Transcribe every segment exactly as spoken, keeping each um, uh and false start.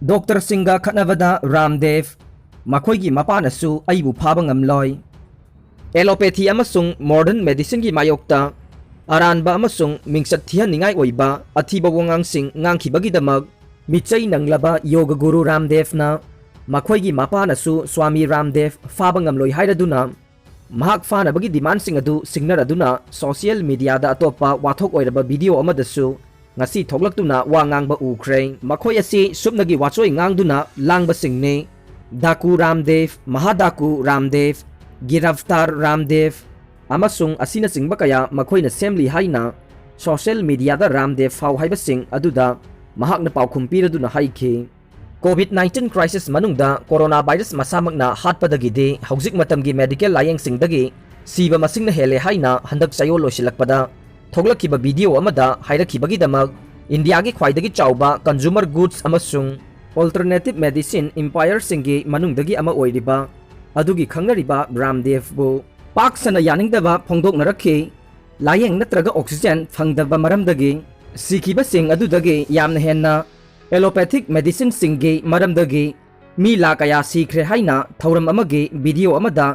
ꯗꯣꯛꯇꯔꯁꯤꯡꯒ ꯈꯠꯅꯕꯗ ꯔꯥꯝꯗꯦꯕ, ꯃꯈꯣꯏꯒꯤ ꯃꯄꯥꯅꯁꯨ ꯑꯩꯕꯨ ꯐꯥꯕ ꯉꯝꯂꯣꯏ꯫ ꯑꯦꯂꯣꯄꯦꯊꯤ ꯑꯃꯁꯨꯡ ꯃꯣꯗꯔꯟ ꯃꯦꯗꯤꯁꯤꯟꯒꯤ ꯃꯥꯌꯣꯛꯇ ꯑꯔꯥꯟꯕ ꯑꯃꯁꯨꯡ ꯃꯤꯡꯆꯠ ꯊꯤꯍꯟꯅꯤꯡꯉꯥꯏ ꯑꯣꯏꯕ ꯑꯊꯤꯕ ꯋꯥꯉꯥꯡꯁꯤꯡ ꯉꯥꯡꯈꯤꯕꯒꯤꯗꯃꯛ ꯃꯤꯆꯩ ꯅꯪꯂꯕ ꯌꯣꯒ ꯒꯨꯔꯨ ꯔꯥꯝꯗꯦꯕꯅ ꯃꯈꯣꯏꯒꯤ ꯃꯄꯥꯅꯁꯨ ꯁ꯭ꯋꯥꯃꯤ ꯔꯥꯝꯗꯦꯕ ꯐꯥꯕ ꯉꯝꯂꯣꯏ ꯍꯥꯏꯔꯗꯨꯅ ꯃꯍꯥꯛ ꯐꯥꯅꯕꯒꯤ ꯗꯤꯃꯥꯟꯁꯤꯡ ꯑꯗꯨ ꯁꯤꯡꯅꯔꯗꯨꯅ ꯁꯣꯁꯤꯌꯦꯜ ꯃꯤꯗꯤꯌꯥꯗ ꯑꯇꯣꯞꯄ ꯋꯥꯊꯣꯛ ꯑꯣꯏꯔꯕ ꯚꯤꯗꯤꯑꯣ ꯑꯃꯗꯁꯨ ꯉꯁꯤ ꯊꯣꯛꯂꯛꯇꯨꯅ ꯋꯥ ꯉꯥꯡꯕ ꯎꯈ꯭ꯔꯦ꯫ ꯃꯈꯣꯏ ꯑꯁꯤ ꯁꯨꯞꯅꯒꯤ ꯋꯥꯆꯣꯏ ꯉꯥꯡꯗꯨꯅ ꯂꯥꯡꯕꯁꯤꯡꯅꯤ꯫ ꯗꯥꯀꯨ ꯔꯥꯝꯗꯦꯕ, ꯃꯍꯥꯗꯥꯀꯨ ꯔꯥꯝꯗꯦꯕ, ꯒꯤꯔꯐꯇꯥꯔ ꯔꯥꯝꯗꯦꯕ ꯑꯃꯁꯨꯡ ꯑꯁꯤꯅꯆꯤꯡꯕ ꯀꯌꯥ ꯃꯈꯣꯏꯅ ꯁꯦꯝꯂꯤ ꯍꯥꯏꯅ ꯁꯣꯁꯤꯌꯦꯜ ꯃꯤꯗꯤꯌꯥꯗ ꯔꯥꯝꯗꯦꯕ ꯐꯥꯎ ꯍꯥꯏꯕꯁꯤꯡ ꯑꯗꯨꯗ ꯃꯍꯥꯛꯅ ꯄꯥꯎꯈꯨꯝ ꯄꯤꯔꯗꯨꯅ ꯍꯥꯏꯈꯤ꯫ ꯀꯣꯚꯤꯗ ꯅꯥꯏꯟꯇꯤꯟ ꯀ꯭ꯔꯥꯏꯁꯤꯁ ꯃꯅꯨꯡꯗ ꯀꯣꯔꯣꯅꯥ ꯚꯥꯏꯔꯁ ꯃꯁꯥꯃꯛꯅ ꯍꯥꯠꯄꯗꯒꯤꯗꯤ ꯍꯧꯖꯤꯛ ꯃꯇꯝꯒꯤ ꯃꯦꯗꯤꯀꯦꯜ ꯂꯥꯌꯦꯡꯁꯤꯡꯗꯒꯤ ꯁꯤꯕ ꯃꯁꯤꯡꯅ ꯍꯦꯜꯂꯦ ꯍꯥꯏꯅ ꯍꯟꯗꯛ ꯆꯌꯣꯜ ꯂꯣꯏꯁꯤꯜꯂꯛꯄꯗ ꯊꯣꯛꯂꯛꯈꯤꯕ ꯚꯤꯗꯤꯑꯣ ꯑꯃꯗ ꯍꯥꯏꯔꯛꯈꯤꯕꯒꯤꯗꯃꯛ ꯏꯟꯗꯤꯌꯥꯒꯤ ꯈ꯭ꯋꯥꯏꯗꯒꯤ ꯆꯥꯎꯕ ꯀꯟꯖꯨꯃꯔ ꯒꯨꯗꯁ ꯑꯃꯁꯨꯡ ꯑꯣꯜꯇꯔꯅꯦꯇꯤꯚ ꯃꯦꯗꯤꯁꯤꯟ ꯏꯝꯄꯥꯌꯔꯁꯤꯡꯒꯤ ꯃꯅꯨꯡꯗꯒꯤ ꯑꯃ ꯑꯣꯏꯔꯤꯕ ꯑꯗꯨꯒꯤ ꯈꯪꯅꯔꯤꯕ ꯔꯥꯝꯗꯦꯕꯕꯨ ꯄꯥꯛ ꯁꯟꯅ ꯌꯥꯅꯤꯡꯗꯕ ꯐꯣꯡꯗꯣꯛꯅꯔꯛꯈꯤ꯫ ꯂꯥꯌꯦꯡ ꯅꯠꯇ꯭ꯔꯒ ꯑꯣꯛꯁꯤꯖꯦꯟ ꯐꯪꯗꯕ ꯃꯔꯝꯗꯒꯤ ꯁꯤꯈꯤꯕꯁꯤꯡ ꯑꯗꯨꯗꯒꯤ ꯌꯥꯝꯅ ꯍꯦꯟꯅ ꯑꯦꯂꯣꯄꯦꯊꯤꯛ ꯃꯦꯗꯤꯁꯤꯟꯁꯤꯡꯒꯤ ꯃꯔꯝꯗꯒꯤ ꯃꯤ ꯂꯥ ꯀꯌꯥ ꯁꯤꯈ꯭ꯔꯦ ꯍꯥꯏꯅ ꯊꯧꯔꯝ ꯑꯃꯒꯤ ꯚꯤꯗꯤꯑꯣ ꯑꯃꯗ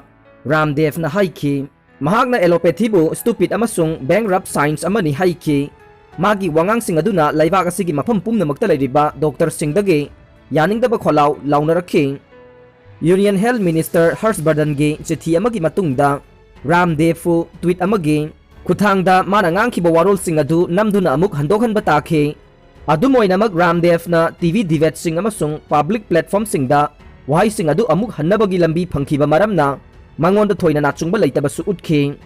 ꯔꯥꯝꯗꯦꯕꯅ ꯍꯥꯏꯈꯤ꯫ ꯃꯍꯥꯛꯅ ꯑꯦꯂꯣꯄꯦꯊꯤꯕꯨ ꯁ꯭ꯇꯨꯄꯤꯗ ꯑꯃꯁꯨꯡ ꯕꯦꯡꯔꯞ ꯁꯥꯏꯟꯁ ꯑꯃꯅꯤ ꯍꯥꯏꯈꯤ꯫ ꯃꯥꯒꯤ ꯋꯥꯉꯥꯡꯁꯤꯡ ꯑꯗꯨꯅ ꯂꯩꯕꯥꯛ ꯑꯁꯤꯒꯤ ꯃꯐꯝ ꯄꯨꯝꯅꯃꯛꯇ ꯂꯩꯔꯤꯕ ꯗꯣꯛꯇꯔꯁꯤꯡꯗꯒꯤ ꯌꯥꯅꯤꯡꯗꯕ ꯈꯣꯜꯂꯥꯎ ꯂꯥꯎꯅꯔꯛꯈꯤ꯫ ꯌꯨꯅꯤꯌꯟ ꯍꯦꯜꯊ ꯃꯤꯅꯤꯁꯇꯔ ꯍꯔꯁ ꯕꯔꯗꯟꯒꯤ ꯆꯤꯊꯤ ꯑꯃꯒꯤ ꯃꯇꯨꯡꯗ ꯔꯥꯝꯗꯦꯕꯄꯨ ꯇ꯭ꯋꯤꯠ ꯑꯃꯒꯤ ꯈꯨꯠꯊꯥꯡꯗ ꯃꯥꯅ ꯉꯥꯡꯈꯤꯕ ꯋꯥꯔꯣꯜꯁꯤꯡ ꯑꯗꯨ ꯅꯝꯗꯨꯅ ꯑꯃꯨꯛ ꯍꯟꯗꯣꯛꯍꯟꯕ ꯇꯥꯈꯤ꯫ ꯑꯗꯨꯝ ꯑꯣꯏꯅꯃꯛ, ꯔꯥꯝꯗꯦꯕꯅ ꯇꯤ ꯚꯤ ꯗꯤꯕꯦꯠꯁꯤꯡ ꯑꯃꯁꯨꯡ ꯄꯕ꯭ꯂꯤꯛ ꯄ꯭ꯂꯦꯠꯐꯣꯔꯝꯁꯤꯡꯗ ꯋꯥꯍꯩꯁꯤꯡ ꯑꯗꯨ ꯑꯃꯨꯛ ꯍꯟꯅꯕꯒꯤ ꯂꯝꯕꯤ ꯐꯪꯈꯤꯕ ꯃꯔꯝꯅ ꯃꯉꯣꯟꯗ ꯊꯣꯏꯅ ꯅꯥꯆꯨꯡꯕ ꯂꯩꯇꯕꯁꯨ ꯎꯠꯈꯤ꯫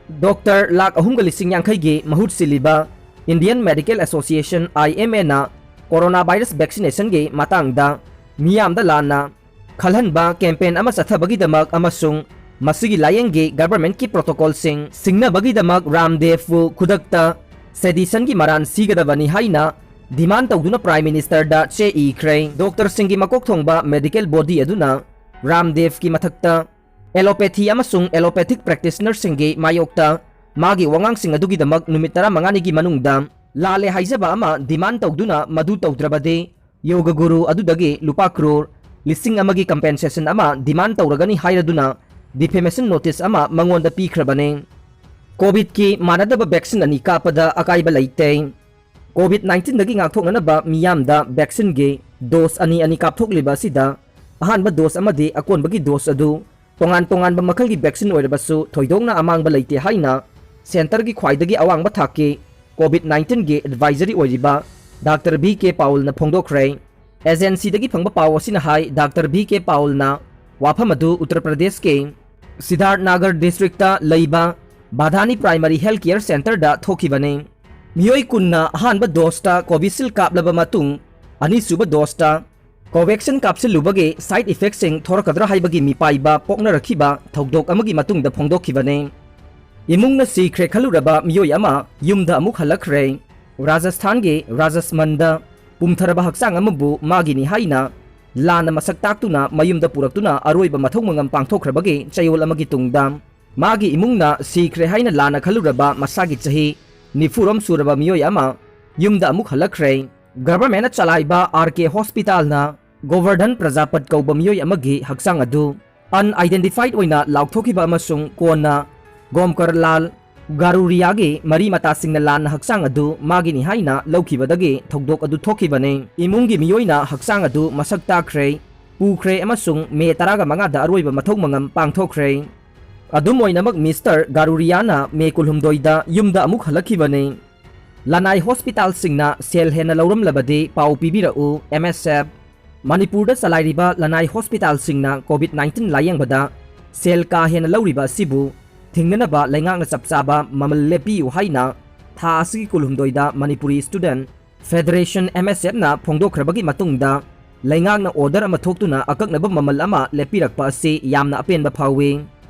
ꯗꯣꯛꯇꯔ ꯂꯥꯈ ꯑꯍꯨꯝꯒ ꯂꯤꯁꯤꯡ ꯌꯥꯡꯈꯩꯒꯤ ꯃꯍꯨꯠ ꯁꯤꯜꯂꯤꯕ ꯏꯟꯗꯤꯌꯟ ꯃꯦꯗꯤꯀꯦꯜ ꯑꯦꯁꯣꯁꯤꯌꯦꯁꯟ, ꯑꯥꯏ ꯑꯦꯝ ꯑꯦꯅ ꯀꯣꯔꯣꯅꯥ ꯚꯥꯏꯔꯁ ꯚꯦꯛꯁꯤꯅꯦꯁꯟꯒꯤ ꯃꯇꯥꯡꯗ ꯃꯤꯌꯥꯝꯗ ꯂꯥꯟꯅ ꯈꯜꯍꯟꯕ ꯀꯦꯝꯄꯦꯟ ꯑꯃ ꯆꯠꯊꯕꯒꯤꯗꯃꯛ ꯑꯃꯁꯨꯡ ꯃꯁꯤꯒꯤ ꯂꯥꯌꯦꯡꯒꯤ ꯒꯚꯔꯟꯃꯦꯟꯠꯀꯤ ꯄ꯭ꯔꯣꯇꯣꯀꯣꯜꯁꯤꯡ ꯁꯤꯡꯅꯕꯒꯤꯗꯃꯛ ꯔꯥꯝꯗꯦꯕꯄꯨ ꯈꯨꯗꯛꯇ ꯁꯦꯗꯤꯁꯟꯒꯤ ꯃꯔꯥꯟ ꯁꯤꯒꯗꯕꯅꯤ ꯍꯥꯏꯅ ꯗꯤꯃꯥꯟ ꯇꯧꯗꯨꯅ ꯄ꯭ꯔꯥꯏꯝ ꯃꯤꯅꯤꯁꯇꯔꯗ ꯆꯦ ꯏꯈ꯭ꯔꯦ꯫ ꯗꯣꯛꯇꯔꯁꯤꯡꯒꯤ ꯃꯀꯣꯛ ꯊꯣꯡꯕ ꯃꯦꯗꯤꯀꯦꯜ ꯕꯣꯗꯤ ꯑꯗꯨꯅ ꯔꯥꯝꯗꯦꯕꯀꯤ ꯃꯊꯛꯇ ꯑꯦꯂꯣꯄꯦꯊꯤ ꯑꯃꯁꯨꯡ ꯑꯦꯂꯣꯄꯦꯊꯤꯛ ꯄ꯭ꯔꯦꯛꯇꯤꯁꯅꯔꯁꯤꯡꯒꯤ ꯃꯥꯌꯣꯛꯇ ꯃꯥꯒꯤ ꯋꯥꯉꯥꯡꯁꯤꯡ ꯑꯗꯨꯒꯤꯗꯃꯛ ꯅꯨꯃꯤꯠ ꯇꯔꯥꯃꯉꯥꯅꯤꯒꯤ ꯃꯅꯨꯡꯗ ꯂꯥꯜꯂꯦ ꯍꯥꯏꯖꯕ ꯑꯃ ꯗꯤꯃꯥꯟ ꯇꯧꯗꯨꯅ ꯃꯗꯨ ꯇꯧꯗ꯭ꯔꯕꯗꯤ ꯌꯣꯒ ꯒꯨꯔꯨ ꯑꯗꯨꯗꯒꯤ ꯂꯨꯄꯥ ꯀ꯭ꯔꯣꯔ ꯂꯤꯁꯤꯡ ꯑꯃꯒꯤ ꯀꯝꯄꯦꯟꯁꯦꯁꯟ ꯑꯃ ꯗꯤꯃꯥꯟ ꯇꯧꯔꯒꯅꯤ ꯍꯥꯏꯔꯗꯨꯅ ꯗꯤꯐꯦꯃꯦꯁꯟ ꯅꯣꯇꯤꯁ ꯑꯃ ꯃꯉꯣꯟꯗ ꯄꯤꯈ꯭ꯔꯕꯅꯤ꯫ ꯀꯣꯚꯤꯗꯀꯤ ꯃꯥꯟꯅꯗꯕ ꯚꯦꯛꯁꯤꯟ ꯑꯅꯤ ꯀꯥꯞꯄꯗ ꯑꯀꯥꯏꯕ ꯂꯩꯇꯦ꯫ ꯀꯣꯚꯤꯗ ꯅꯥꯏꯟꯇꯤꯟꯗꯒꯤ ꯉꯥꯛꯊꯣꯛꯅꯅꯕ ꯃꯤꯌꯥꯝꯗ ꯚꯦꯛꯁꯤꯟꯒꯤ ꯗꯣꯁ ꯑꯅꯤ ꯑꯅꯤ ꯀꯥꯞꯊꯣꯛꯂꯤꯕ ꯑꯁꯤꯗ ꯑꯍꯥꯟꯕ ꯗꯣꯁ ꯑꯃꯗꯤ ꯑꯀꯣꯟꯕꯒꯤ ꯗꯣꯁ ꯑꯗꯨ ꯇꯣꯉꯥꯟ ꯇꯣꯉꯥꯟꯕ ꯃꯈꯜꯒꯤ ꯚꯦꯛꯁꯤꯟ ꯑꯣꯏꯔꯕꯁꯨ ꯊꯣꯏꯗꯣꯛꯅ ꯑꯃꯥꯡꯕ ꯂꯩꯇꯦ ꯍꯥꯏꯅ ꯁꯦꯟꯇꯔꯒꯤ ꯈ꯭ꯋꯥꯏꯗꯒꯤ ꯑꯋꯥꯡꯕ ꯊꯥꯛꯀꯤ ꯀꯣꯚꯤꯗ ꯅꯥꯏꯟꯇꯤꯟꯒꯤ ꯑꯦꯗꯚꯥꯏꯖꯔꯤ ꯑꯣꯏꯔꯤꯕ ꯗꯥꯛꯇꯔ ꯚꯤ ꯀꯦ ꯄꯥꯎꯜꯅ ꯐꯣꯡꯗꯣꯛꯈ꯭ꯔꯦ꯫ ꯑꯦꯖꯦꯟꯁꯤꯗꯒꯤ ꯐꯪꯕ ꯄꯥꯎ ꯑꯁꯤꯅ ꯍꯥꯏ, ꯗꯥꯛꯇꯔ ꯚꯤ ꯀꯦ ꯄꯥꯎꯜꯅ ꯋꯥꯐꯝ ꯑꯗꯨ ꯎꯠꯇꯔ ꯄ꯭ꯔꯗꯦꯁꯀꯤ ꯁꯤꯗꯥꯔꯊ ꯅꯥꯒꯔ ꯗꯤꯁꯇ꯭ꯔꯤꯛꯇ ꯂꯩꯕ ꯕꯥꯙꯥꯅꯤ ꯄ꯭ꯔꯥꯏꯃꯔꯤ ꯍꯦꯜꯊ ꯀꯦꯌꯔ ꯁꯦꯟꯇꯔꯗ ꯊꯣꯛꯈꯤꯕꯅꯤ꯫ ꯃꯤꯑꯣꯏ ꯀꯨꯟꯅ ꯑꯍꯥꯟꯕ ꯗꯣꯁꯇ ꯀꯣꯚꯤꯁꯤꯜ ꯀꯥꯞꯂꯕ ꯃꯇꯨꯡ, ꯑꯅꯤꯁꯨꯕ ꯗꯣꯁꯇ ꯀꯣꯚꯦꯛꯁꯤꯟ ꯀꯥꯞꯁꯤꯜꯂꯨꯕꯒꯤ ꯁꯥꯏꯗ ꯏꯐꯦꯛꯁꯤꯡ ꯊꯣꯔꯛꯀꯗ꯭ꯔꯥ ꯍꯥꯏꯕꯒꯤ ꯃꯤꯄꯥꯏꯕ ꯄꯣꯛꯅꯔꯛꯈꯤꯕ ꯊꯧꯗꯣꯛ ꯑꯃꯒꯤ ꯃꯇꯨꯡꯗ ꯐꯣꯡꯗꯣꯛꯈꯤꯕꯅꯤ꯫ ꯏꯃꯨꯡꯅ ꯁꯤꯈ꯭ꯔꯦ ꯈꯜꯂꯨꯔꯕ ꯃꯤꯑꯣꯏ ꯑꯃ ꯌꯨꯝꯗ ꯑꯃꯨꯛ ꯍꯜꯂꯛꯈ꯭ꯔꯦ꯫ ꯔꯥꯖꯁꯊꯥꯟꯒꯤ ꯔꯥꯖꯁꯃꯟꯗ ꯄꯨꯝꯊꯔꯕ ꯍꯛꯆꯥꯡ ꯑꯃꯕꯨ ꯃꯥꯒꯤꯅꯤ ꯍꯥꯏꯅ ꯂꯥꯟꯅ ꯃꯁꯛ ꯇꯥꯛꯇꯨꯅ ꯃꯌꯨꯝꯗ ꯄꯨꯔꯛꯇꯨꯅ ꯑꯔꯣꯏꯕ ꯃꯊꯧ ꯃꯉꯝ ꯄꯥꯡꯊꯣꯛꯈ꯭ꯔꯕꯒꯤ ꯆꯌꯣꯜ ꯑꯃꯒꯤ ꯇꯨꯡꯗ, ꯃꯥꯒꯤ ꯏꯃꯨꯡꯅ ꯁꯤꯈ꯭ꯔꯦ ꯍꯥꯏꯅ ꯂꯥꯟꯅ ꯈꯜꯂꯨꯔꯕ ꯃꯁꯥꯒꯤ ꯆꯍꯤ ꯅꯤꯐꯨꯔꯣꯝ ꯁꯨꯔꯕ ꯃꯤꯑꯣꯏ ꯑꯃ ꯌꯨꯝꯗ ꯑꯃꯨꯛ ꯍꯜꯂꯛꯈ꯭ꯔꯦ꯫ ꯒꯚꯔꯟꯃꯦꯟꯠꯅ ꯆꯂꯥꯏꯕ ꯑꯥꯔ ꯀꯦ ꯍꯣꯁꯄꯤꯇꯥꯜꯅ ꯒꯣꯕꯔꯙꯟ ꯄ꯭ꯔꯖꯥꯄꯠ ꯀꯧꯕ ꯃꯤꯑꯣꯏ ꯑꯃꯒꯤ ꯍꯛꯆꯥꯡ ꯑꯗꯨ ꯑꯟꯑꯥꯏꯗꯦꯟꯇꯤꯐꯥꯏꯗ ꯑꯣꯏꯅ ꯂꯥꯎꯊꯣꯛꯈꯤꯕ ꯑꯃꯁꯨꯡ ꯀꯣꯟꯅ ꯒꯣꯝꯀꯔ ꯂꯥꯜ ꯒꯥꯔꯨꯔꯤꯌꯥꯒꯤ ꯃꯔꯤ ꯃꯇꯥꯁꯤꯡꯅ ꯂꯥꯟꯅ ꯍꯛꯆꯥꯡ ꯑꯗꯨ ꯃꯥꯒꯤꯅꯤ ꯍꯥꯏꯅ ꯂꯧꯈꯤꯕꯗꯒꯤ ꯊꯧꯗꯣꯛ ꯑꯗꯨ ꯊꯣꯛꯈꯤꯕꯅꯤ꯫ ꯏꯃꯨꯡꯒꯤ ꯃꯤꯑꯣꯏꯅ ꯍꯛꯆꯥꯡ ꯑꯗꯨ ꯃꯁꯛ ꯇꯥꯛꯈ꯭ꯔꯦ, ꯄꯨꯈ꯭ꯔꯦ ꯑꯃꯁꯨꯡ ꯃꯦ ꯇꯔꯥꯃꯉꯥꯗ ꯑꯔꯣꯏꯕ ꯃꯊꯧ ꯃꯉꯝ ꯄꯥꯡꯊꯣꯛꯈ꯭ꯔꯦ꯫ ꯑꯗꯨꯝ ꯑꯣꯏꯅꯃꯛ, ꯃꯤꯁꯇꯔ ꯒꯥꯔꯨꯔꯤꯌꯥꯅ ꯃꯦ ꯀꯨꯟꯍꯨꯝꯗꯣꯏꯗ ꯌꯨꯝꯗ ꯑꯃꯨꯛ ꯍꯜꯂꯛꯈꯤꯕꯅꯤ꯫ ꯂꯅꯥꯏ ꯍꯣꯁꯄꯤꯇꯥꯜꯁꯤꯡꯅ ꯁꯦꯜ ꯍꯦꯟꯅ ꯂꯧꯔꯝꯂꯕꯗꯤ ꯄꯥꯎ ꯄꯤꯕꯤꯔꯛꯎ, ꯑꯦꯝ ꯑꯦꯁ ꯑꯦꯐ꯫ ꯃꯅꯤꯄꯨꯔꯗ ꯆꯂꯥꯏꯔꯤꯕ ꯂꯅꯥꯏ ꯍꯣꯁꯄꯤꯇꯥꯜꯁꯤꯡꯅ ꯀꯣꯚꯤꯗ ꯅꯥꯏꯟꯇꯤꯟ ꯂꯥꯌꯦꯡꯕꯗ ꯁꯦꯜ ꯀꯥ ꯍꯦꯟꯅ ꯂꯧꯔꯤꯕ ꯑꯁꯤꯕꯨ ꯊꯤꯡꯅꯅꯕ ꯂꯩꯉꯥꯛꯅ ꯆꯞ ꯆꯥꯕ ꯃꯃꯜ ꯂꯦꯞꯄꯤꯌꯨ ꯍꯥꯏꯅ ꯊꯥ ꯑꯁꯤꯒꯤ ꯀꯨꯟꯍꯨꯝꯗꯣꯏꯗ ꯃꯅꯤꯄꯨꯔꯤ ꯁ꯭ꯇꯨꯗꯦꯟꯠ ꯐꯦꯗꯔꯦꯁꯟ, ꯑꯦꯝ ꯑꯦꯁ ꯑꯦꯐꯅ ꯐꯣꯡꯗꯣꯛꯈ꯭ꯔꯕꯒꯤ ꯃꯇꯨꯡꯗ, ꯂꯩꯉꯥꯛꯅ ꯑꯣꯔꯗꯔ ꯑꯃ ꯊꯣꯛꯇꯨꯅ ꯑꯀꯛꯅꯕ ꯃꯃꯜ ꯑꯃ ꯂꯦꯞꯄꯤꯔꯛꯄ ꯑꯁꯤ ꯌꯥꯝꯅ ꯑꯄꯦꯟꯕ ꯐꯥꯎꯏ꯫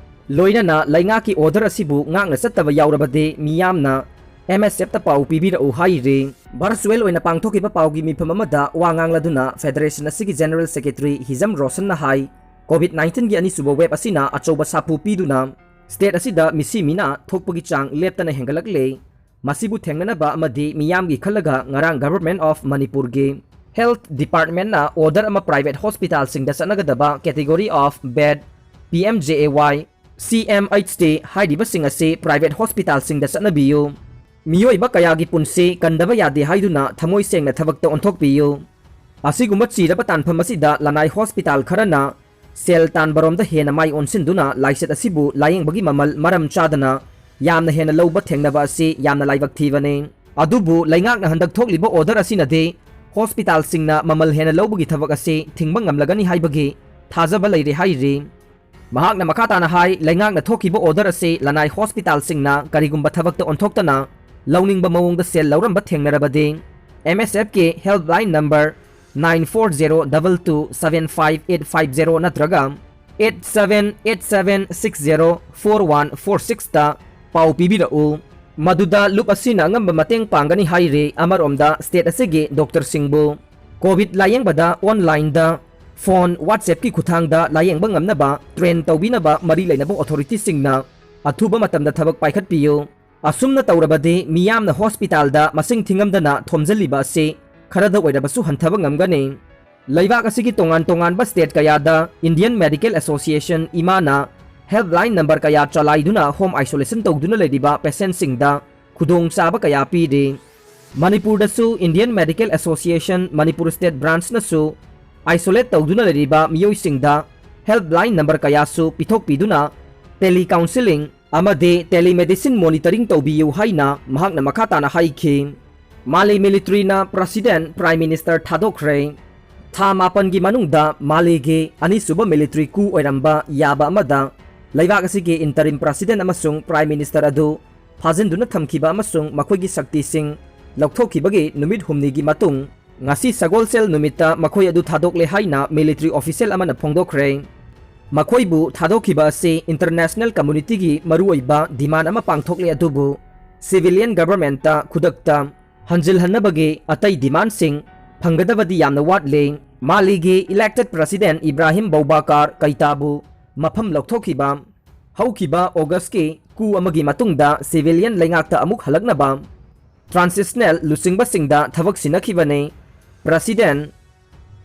ꯂꯣꯏꯅꯅ ꯂꯩꯉꯥꯛꯀꯤ ꯑꯣꯔꯗꯔ ꯑꯁꯤꯕꯨ ꯉꯥꯛꯅ ꯆꯠꯇꯕ ꯌꯥꯎꯔꯕꯗꯤ ꯃꯤꯌꯥꯝꯅ ꯑꯦꯝ ꯑꯦꯁ ꯑꯦꯐꯇ ꯄꯥꯎ ꯄꯤꯕꯤꯔꯛꯎ ꯍꯥꯏꯔꯤ꯫ ꯚꯔꯆꯨꯋꯦꯜ ꯑꯣꯏꯅ ꯄꯥꯡꯊꯣꯛꯈꯤꯕ ꯄꯥꯎꯒꯤ ꯃꯤꯐꯝ ꯑꯃꯗ ꯋꯥ ꯉꯥꯡꯂꯗꯨꯅ ꯐꯦꯗꯔꯦꯁꯟ ꯑꯁꯤꯒꯤ ꯖꯦꯅꯔꯦꯜ ꯁꯦꯀ꯭ꯔꯦꯇꯔꯤ ꯍꯤꯖꯝ ꯔꯣꯁꯟꯅ ꯍꯥꯏ, ꯀꯣꯚꯤꯗ ꯅꯥꯏꯟꯇꯤꯟꯒꯤ ꯑꯅꯤꯁꯨꯕ ꯋꯦꯕ ꯑꯁꯤꯅ ꯑꯆꯧꯕ ꯁꯥꯐꯨ ꯄꯤꯗꯨꯅ ꯁ꯭ꯇꯦꯠ ꯑꯁꯤꯗ ꯃꯤꯁꯤ ꯃꯤꯅꯥ ꯊꯣꯛꯄꯒꯤ ꯆꯥꯡ ꯂꯦꯞꯇꯅ ꯍꯦꯟꯒꯠꯂꯛꯂꯦ꯫ ꯃꯁꯤꯕꯨ ꯊꯦꯡꯅꯅꯕ ꯑꯃꯗꯤ ꯃꯤꯌꯥꯝꯒꯤ ꯈꯜꯂꯒ ꯉꯔꯥꯡ ꯒꯚꯔꯟꯃꯦꯟꯠ ꯑꯣꯐ ꯃꯅꯤꯄꯨꯔꯒꯤ Health Departmentꯅ order ꯑꯃ private hospitalꯁꯤꯡꯗ ꯆꯠꯅꯒꯗꯕ category of bed, P M J A Y, C M H T ꯍꯥꯏꯔꯤꯕꯁꯤꯡ ꯑꯁꯤ private hospitalꯁꯤꯡꯗ ꯆꯠꯅꯕꯤꯌꯨ꯫ ꯃꯤꯑꯣꯏꯕ ꯀꯌꯥꯒꯤ ꯄꯨꯟꯁꯤ ꯀꯟꯗꯕ ꯌꯥꯗꯦ ꯍꯥꯏꯗꯨꯅ ꯊꯃꯣꯏ ꯁꯦꯡꯅ ꯊꯕꯛꯇ ꯑꯣꯟꯊꯣꯛꯄꯤꯌꯨ꯫ ꯑꯁꯤꯒꯨꯝꯕ ꯆꯤꯔꯕ ꯇꯥꯟꯐꯝ ꯑꯁꯤꯗ ꯂꯅꯥꯏ hospital ꯈꯔꯅ ꯁꯦꯜ ꯇꯥꯟꯕꯔꯣꯝꯗ ꯍꯦꯟꯅ ꯃꯥꯏ ꯑꯣꯟꯁꯤꯟꯗꯨꯅ ꯂꯥꯏꯆꯠ ꯑꯁꯤꯕꯨ ꯂꯥꯌꯦꯡꯕꯒꯤ ꯃꯃꯜ ꯃꯔꯝ ꯆꯥꯗꯅ ꯌꯥꯝꯅ ꯍꯦꯟꯅ ꯂꯧꯕ ꯊꯦꯡꯅꯕ ꯑꯁꯤ ꯌꯥꯝꯅ ꯂꯥꯏꯕꯛ ꯊꯤꯕꯅꯤ꯫ ꯑꯗꯨꯕꯨ ꯂꯩꯉꯥꯛꯅ ꯍꯟꯗꯛ ꯊꯣꯛꯂꯤꯕ order ꯑꯁꯤꯅꯗꯤ hospitalꯁꯤꯡꯅ ꯃꯃꯜ ꯍꯦꯟꯅ ꯂꯧꯕꯒꯤ ꯊꯕꯛ ꯑꯁꯤ ꯊꯤꯡꯕ ꯉꯝꯂꯒꯅꯤ ꯍꯥꯏꯕꯒꯤ ꯊꯥꯖꯕ ꯂꯩꯔꯦ ꯍꯥꯏꯔꯤ꯫ ꯃꯍꯥꯛꯅ ꯃꯈꯥ ꯇꯥꯅ ꯍꯥꯏ, ꯂꯩꯉꯥꯛꯅ ꯊꯣꯛꯈꯤꯕ order ꯑꯁꯤ ꯂꯅꯥꯏ hospitalꯁꯤꯡꯅ ꯀꯔꯤꯒꯨꯝꯕ ꯊꯕꯛꯇ ꯑꯣꯟꯊꯣꯛꯇꯅ ꯂꯧꯅꯤꯡꯕ ꯃꯑꯣꯡꯗ ꯁꯦꯜ ꯂꯧꯔꯝꯕ ꯊꯦꯡꯅꯔꯕꯗꯤ, M S Fꯀꯤ helpline number nine four zero double two seven five eight five zero ꯅꯠꯇ꯭ꯔꯒ eight seven eight seven six zero four one four sixꯇ ꯄꯥꯎ ꯄꯤꯕꯤꯔꯛꯎ꯫ ꯃꯗꯨꯗ ꯂꯨꯞ ꯑꯁꯤꯅ ꯑꯉꯝꯕ ꯃꯇꯦꯡ ꯄꯥꯡꯒꯅꯤ ꯍꯥꯏꯔꯤ꯫ ꯑꯃꯔꯣꯝꯗ state ꯑꯁꯤꯒꯤ doctorꯁꯤꯡꯕꯨ COVID ꯂꯥꯌꯦꯡꯕꯗ onlineꯗ phone, WhatsAppꯀꯤ ꯈꯨꯠꯊꯥꯡꯗ ꯂꯥꯌꯦꯡꯕ ꯉꯝꯅꯕ train ꯇꯧꯕꯤꯅꯕ ꯃꯔꯤ ꯂꯩꯅꯕ authorityꯁꯤꯡꯅ ꯑꯊꯨꯕ ꯃꯇꯝꯗ ꯊꯕꯛ ꯄꯥꯏꯈꯠꯄꯤꯌꯨ꯫ ꯑꯁꯨꯝꯅ ꯇꯧꯔꯕꯗꯤ ꯃꯤꯌꯥꯝꯅ hospitalꯗ ꯃꯁꯤꯡ ꯊꯤꯉꯝꯗꯅ ꯊꯣꯝꯖꯤꯜꯂꯤꯕ ꯑꯁꯤ ꯈꯔꯗ ꯑꯣꯏꯔꯕꯁꯨ ꯍꯟꯊꯕ ꯉꯝꯒꯅꯤ꯫ ꯂꯩꯕꯥꯛ ꯑꯁꯤꯒꯤ ꯇꯣꯉꯥꯟ ꯇꯣꯉꯥꯟꯕ state ꯀꯌꯥꯗ Indian Medical Association, ꯏꯃꯥꯅ helpline number ꯀꯌꯥ ꯆꯂꯥꯏꯗꯨꯅ home isolation ꯇꯧꯗꯨꯅ ꯂꯩꯔꯤꯕ patientꯁꯤꯡꯗ ꯈꯨꯗꯣꯡꯆꯥꯕ ꯀꯌꯥ ꯄꯤꯔꯤ꯫ ꯃꯅꯤꯄꯨꯔꯗꯁꯨ Indian Medical Association Manipur state branchꯅꯁꯨ isolate ꯇꯧꯗꯨꯅ ꯂꯩꯔꯤꯕ ꯃꯤꯑꯣꯏꯁꯤꯡꯗ helpline number ꯀꯌꯥꯁꯨ ꯄꯤꯊꯣꯛꯄꯤꯗꯨꯅ telecounselling ꯑꯃꯗꯤ telemedicine monitoring ꯇꯧꯕꯤꯌꯨ ꯍꯥꯏꯅ ꯃꯍꯥꯛꯅ ꯃꯈꯥ ꯇꯥꯅ ꯍꯥꯏꯈꯤ꯫ ꯃꯥꯂꯤ militaryꯅ president, prime minister ꯊꯥꯗꯣꯛꯈ꯭ꯔꯦ꯫ ꯊꯥ ꯃꯥꯄꯟꯒꯤ ꯃꯅꯨꯡꯗ ꯃꯥꯂꯤꯒꯤ ꯑꯅꯤꯁꯨꯕ military coup ꯑꯣꯏꯔꯝꯕ ꯌꯥꯕ ꯑꯃꯗ ꯂꯩꯕꯥꯛ ꯑꯁꯤꯒꯤ interim president ꯑꯃꯁꯨꯡ prime minister ꯑꯗꯨ ꯐꯥꯖꯤꯟꯗꯨꯅ ꯊꯝꯈꯤꯕ ꯑꯃꯁꯨꯡ ꯃꯈꯣꯏꯒꯤ ꯁꯛꯇꯤꯁꯤꯡ ꯂꯧꯊꯣꯛꯈꯤꯕꯒꯤ ꯅꯨꯃꯤꯠ ꯍꯨꯝꯅꯤꯒꯤ ꯃꯇꯨꯡ, ꯉꯁꯤ ꯁꯒꯣꯜꯁꯦꯜ ꯅꯨꯃꯤꯠꯇ ꯃꯈꯣꯏ ꯑꯗꯨ ꯊꯥꯗꯣꯛꯂꯦ ꯍꯥꯏꯅ military official ꯑꯃꯅ ꯐꯣꯡꯗꯣꯛꯈ꯭ꯔꯦ꯫ ꯃꯈꯣꯏꯕꯨ ꯊꯥꯗꯣꯛꯈꯤꯕ ꯑꯁꯤ international communityꯒꯤ ꯃꯔꯨꯑꯣꯏꯕ demand ꯑꯃ ꯄꯥꯡꯊꯣꯛꯂꯦ, ꯑꯗꯨꯕꯨ civilian governmentꯇ ꯈꯨꯗꯛꯇ ꯍꯟꯖꯤꯜꯍꯟꯅꯕꯒꯤ ꯑꯇꯩ demandꯁꯤꯡ ꯐꯪꯒꯗꯕꯗꯤ ꯌꯥꯝꯅ ꯋꯥꯠꯂꯤ꯫ ꯃꯥꯂꯤꯒꯤ elected president ꯏꯕ꯭ꯔꯥꯍꯤꯝ ꯕꯧꯕꯥꯀꯥꯔ ꯀꯩꯇꯥꯕꯨ ꯃꯐꯝ ꯂꯧꯊꯣꯛꯈꯤꯕ꯫ ꯍꯧꯈꯤꯕ Augustꯀꯤ coup ꯑꯃꯒꯤ ꯃꯇꯨꯡꯗ civilian ꯂꯩꯉꯥꯛꯇ ꯑꯃꯨꯛ ꯍꯜꯂꯛꯅꯕ transitional ꯂꯨꯆꯤꯡꯕꯁꯤꯡꯗ ꯊꯕꯛ ꯁꯤꯟꯅꯈꯤꯕꯅꯤ꯫ President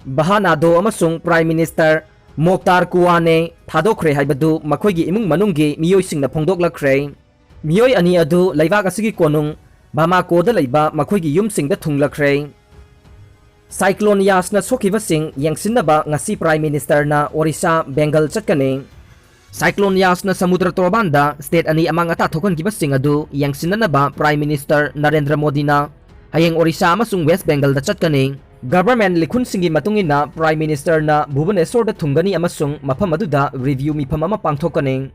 ꯕꯍꯥꯅꯥꯗꯣ ꯑꯃꯁꯨꯡ Prime Minister ꯃꯣꯛꯇꯥꯔ ꯀꯨꯋꯥꯅꯦ ꯊꯥꯗꯣꯛꯈ꯭ꯔꯦ ꯍꯥꯏꯕꯗꯨ ꯃꯈꯣꯏꯒꯤ ꯏꯃꯨꯡ ꯃꯅꯨꯡꯒꯤ ꯃꯤꯑꯣꯏꯁꯤꯡꯅ ꯐꯣꯡꯗꯣꯛꯂꯛꯈ꯭ꯔꯦ꯫ ꯃꯤꯑꯣꯏ ꯑꯅꯤ ꯑꯗꯨ ꯂꯩꯕꯥꯛ ꯑꯁꯤꯒꯤ ꯀꯣꯅꯨꯡ ꯕꯥꯃꯥꯀꯣꯗ ꯂꯩꯕ ꯃꯈꯣꯏꯒꯤ ꯌꯨꯝꯁꯤꯡꯗ ꯊꯨꯡꯂꯈ꯭ꯔꯦ꯫ Cyclone ꯌꯥꯁꯅ ꯁꯣꯛꯈꯤꯕꯁꯤꯡ ꯌꯦꯡꯁꯤꯟꯅꯕ ꯉꯁꯤ Prime Ministerꯅ ꯑꯣꯔꯤꯁꯥ ꯕꯦꯡꯒꯜ ꯆꯠꯀꯅꯤ꯫ Cyclone ꯌꯥꯁꯅ ꯁꯃꯨꯗ꯭ꯔ ꯇꯣꯔꯕꯥꯟꯗ state ꯑꯅꯤ ꯑꯃꯥꯡ ꯑꯇꯥ ꯊꯣꯛꯍꯟꯈꯤꯕꯁꯤꯡ ꯑꯗꯨ ꯌꯦꯡꯁꯤꯟꯅꯅꯕ Prime Minister ꯅꯔꯦꯟꯗ꯭ꯔ ꯃꯣꯗꯤꯅ ꯍꯌꯦꯡ ꯑꯣꯔꯤꯁꯥ ꯑꯃꯁꯨꯡ West Bengalꯗ ꯆꯠꯀꯅꯤ꯫ Government ꯂꯤꯈꯨꯟꯁꯤꯡꯒꯤ ꯃꯇꯨꯡ ꯏꯟꯅ Prime Ministerꯅ ꯚꯨꯕꯅꯦꯁꯣꯔꯗ ꯊꯨꯡꯒꯅꯤ ꯑꯃꯁꯨꯡ ꯃꯐꯝ ꯑꯗꯨꯗ review ꯃꯤꯐꯝ ꯑꯃ ꯄꯥꯡꯊꯣꯛꯀꯅꯤ꯫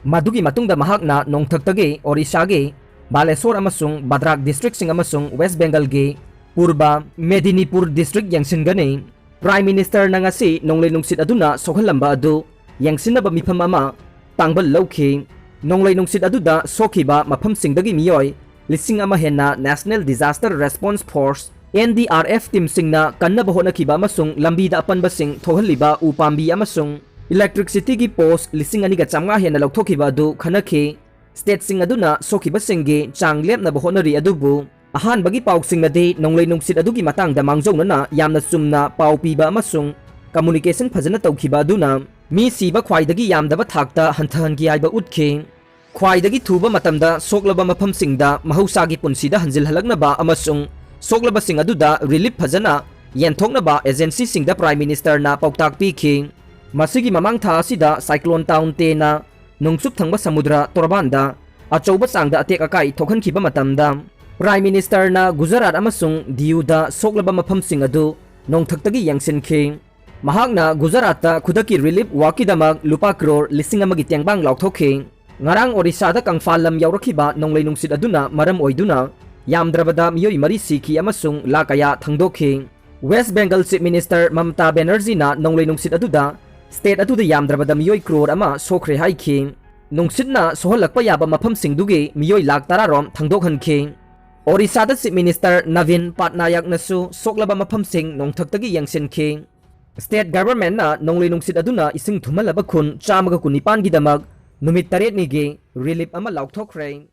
ꯃꯗꯨꯒꯤ ꯃꯇꯨꯡꯗ ꯃꯍꯥꯛꯅ ꯅꯣꯡꯊꯛꯇꯒꯤ ꯑꯣꯔꯤꯁꯥꯒꯤ ꯕꯥꯂꯦꯁꯣꯔ ꯑꯃꯁꯨꯡ ꯚꯗ꯭ꯔꯥꯛ districtꯁꯤꯡ ꯑꯃꯁꯨꯡ West Bengalꯒꯤ ꯄꯨꯔꯕ ꯃꯦꯗꯤꯅꯤꯄꯨꯔ district ꯌꯦꯡꯁꯤꯟꯒꯅꯤ꯫ Prime Ministerꯅ ꯉꯁꯤ ꯅꯣꯡꯂꯩ ꯅꯨꯡꯁꯤꯠ ꯑꯗꯨꯅ ꯁꯣꯛꯍꯜꯂꯝꯕ ꯑꯗꯨ ꯌꯦꯡꯁꯤꯟꯅꯕ ꯃꯤꯐꯝ ꯑꯃ ꯇꯥꯡꯕꯜ ꯂꯧꯈꯤ꯫ ꯅꯣꯡꯂꯩ ꯅꯨꯡꯁꯤꯠ ꯑꯗꯨꯗ ꯁꯣꯛꯈꯤꯕ ꯃꯐꯝꯁꯤꯡꯗꯒꯤ ꯃꯤꯑꯣꯏ ꯂꯤꯁꯤꯡ ꯑꯃ ꯍꯦꯟꯅ National Disaster Response Force, N D R F, teamꯁꯤꯡꯅ ꯀꯟꯅꯕ ꯍꯣꯠꯅꯈꯤꯕ ꯑꯃꯁꯨꯡ ꯂꯝꯕꯤꯗ ꯑꯄꯟꯕꯁꯤꯡ ꯊꯣꯛꯍꯜꯂꯤꯕ ꯎ ꯄꯥꯝꯕꯤ ꯑꯃꯁꯨꯡ electricityꯒꯤ post ꯂꯤꯁꯤꯡ ꯑꯅꯤꯒ ꯆꯥꯝꯃꯉꯥ ꯍꯦꯟꯅ ꯂꯧꯊꯣꯛꯈꯤꯕ ꯑꯗꯨ ꯈꯟꯅꯈꯤ꯫ Stateꯁꯤꯡ ꯑꯗꯨꯅ ꯁꯣꯛꯈꯤꯕꯁꯤꯡꯒꯤ ꯆꯥꯡ ꯂꯦꯞꯅꯕ ꯍꯣꯠꯅꯔꯤ, ꯑꯗꯨꯕꯨ ꯑꯍꯥꯟꯕꯒꯤ ꯄꯥꯎꯁꯤꯡꯅꯗꯤ ꯅꯣꯡꯂꯩ ꯅꯨꯡꯁꯤꯠ ꯑꯗꯨꯒꯤ ꯃꯇꯥꯡꯗ ꯃꯥꯡꯖꯧꯅꯅ ꯌꯥꯝꯅ ꯆꯨꯝꯅ ꯄꯥꯎ ꯄꯤꯕ ꯑꯃꯁꯨꯡ communication ꯐꯖꯅ ꯇꯧꯈꯤꯕ ꯑꯗꯨꯅ ꯃꯤ ꯁꯤꯕ ꯈ꯭ꯋꯥꯏꯗꯒꯤ ꯌꯥꯝꯗꯕ ꯊꯥꯛꯇ ꯍꯟꯊꯍꯟꯈꯤ ꯍꯥꯏꯕ ꯎꯠꯈꯤ꯫ ꯈ꯭ꯋꯥꯏꯗꯒꯤ ꯊꯨꯕ ꯃꯇꯝꯗ ꯁꯣꯛꯂꯕ ꯃꯐꯝꯁꯤꯡꯗ ꯃꯍꯧꯁꯥꯒꯤ ꯄꯨꯟꯁꯤꯗ ꯍꯟꯖꯤꯜꯍꯜꯂꯛꯅꯕ ꯑꯃꯁꯨꯡ ꯁꯣꯛꯂꯕꯁꯤꯡ ꯑꯗꯨꯗ relief ꯐꯖꯅ ꯌꯦꯟꯊꯣꯛꯅꯕ agencyꯁꯤꯡꯗ Prime Ministerꯅ ꯄꯥꯎꯇꯥꯛ ꯄꯤꯈꯤ꯫ ꯃꯁꯤꯒꯤ ꯃꯃꯥꯡ ꯊꯥ ꯑꯁꯤꯗ Cyclone Taunteꯅ ꯅꯣꯡꯆꯨꯞ ꯊꯪꯕ ꯁꯃꯨꯗ꯭ꯔ ꯇꯣꯔꯕꯥꯟꯗ ꯑꯆꯧꯕ ꯆꯥꯡꯗ ꯑꯇꯦꯛ ꯑꯀꯥꯏ ꯊꯣꯛꯍꯟꯈꯤꯕ ꯃꯇꯝꯗ, Prime Ministerꯅ ꯒꯨꯖꯔꯥꯠ ꯑꯃꯁꯨꯡ ꯗꯤꯌꯨꯗ ꯁꯣꯛꯂꯕ ꯃꯐꯝꯁꯤꯡ ꯑꯗꯨ ꯅꯣꯡꯊꯛꯇꯒꯤ ꯌꯦꯡꯁꯤꯟꯈꯤ꯫ ꯃꯍꯥꯛꯅ ꯒꯨꯖꯔꯥꯠꯇ ꯈꯨꯗꯛꯀꯤ relief workꯀꯤꯗꯃꯛ ꯂꯨꯄꯥ ꯀ꯭ꯔꯣꯔ ꯂꯤꯁꯤꯡ ꯑꯃꯒꯤ ꯇꯦꯡꯕꯥꯡ ꯂꯥꯎꯊꯣꯛꯈꯤ꯫ ꯉꯔꯥꯡ ꯑꯣꯔꯤꯁꯥꯗ ꯀꯪꯐꯥꯜ ꯂꯝ ꯌꯥꯎꯔꯛꯈꯤꯕ ꯅꯣꯡꯂꯩ ꯅꯨꯡꯁꯤꯠ ꯑꯗꯨꯅ ꯃꯔꯝ ꯑꯣꯏꯗꯨꯅ ꯌꯥꯝꯗ꯭ꯔꯕꯗ ꯃꯤꯑꯣꯏ ꯃꯔꯤ ꯁꯤꯈꯤ ꯑꯃꯁꯨꯡ ꯂꯥꯈ ꯀꯌꯥ ꯊꯪꯗꯣꯛꯈꯤ꯫ West Bengal Chief Minister ꯃꯃꯇꯥ ꯕꯦꯅꯔꯖꯤꯅ ꯅꯣꯡꯂꯩ ꯅꯨꯡꯁꯤꯠ ꯑꯗꯨꯗ state ꯑꯗꯨꯗ ꯌꯥꯝꯗ꯭ꯔꯕꯗ ꯃꯤꯑꯣꯏ ꯀ꯭ꯔꯣꯔ ꯑꯃ ꯁꯣꯛꯈ꯭ꯔꯦ ꯍꯥꯏꯈꯤ꯫ ꯅꯨꯡꯁꯤꯠꯅ ꯁꯣꯛꯍꯜꯂꯛꯄ ꯌꯥꯕ ꯃꯐꯝꯁꯤꯡꯗꯨꯒꯤ ꯃꯤꯑꯣꯏ ꯂꯥꯈ ꯇꯔꯥ ꯔꯣꯝ ꯊꯪꯗꯣꯛꯍꯟꯈꯤ꯫ ꯑꯣꯔꯤꯁꯥꯗ Chief Minister ꯅꯕꯤꯟ ꯄꯥꯠꯅꯥꯌꯛꯅꯁꯨ ꯁꯣꯛꯂꯕ ꯃꯐꯝꯁꯤꯡ ꯅꯣꯡꯊꯛꯇꯒꯤ ꯌꯦꯡꯁꯤꯟꯈꯤ꯫ State governmentꯅ ꯅꯣꯡꯂꯩ ꯅꯨꯡꯁꯤꯠ ꯑꯗꯨꯅ ꯏꯁꯤꯡ ꯊꯨꯝꯍꯜꯂꯕ ꯈꯨꯟ ꯆꯥꯝꯃꯒ ꯀꯨꯟꯅꯤꯄꯥꯟꯒꯤꯗꯃꯛ ꯅꯨꯃꯤꯠ ꯇꯔꯦꯠꯅꯤꯒꯤ relief ꯑꯃ ꯂꯥꯎꯊꯣꯛꯈ꯭ꯔꯦ꯫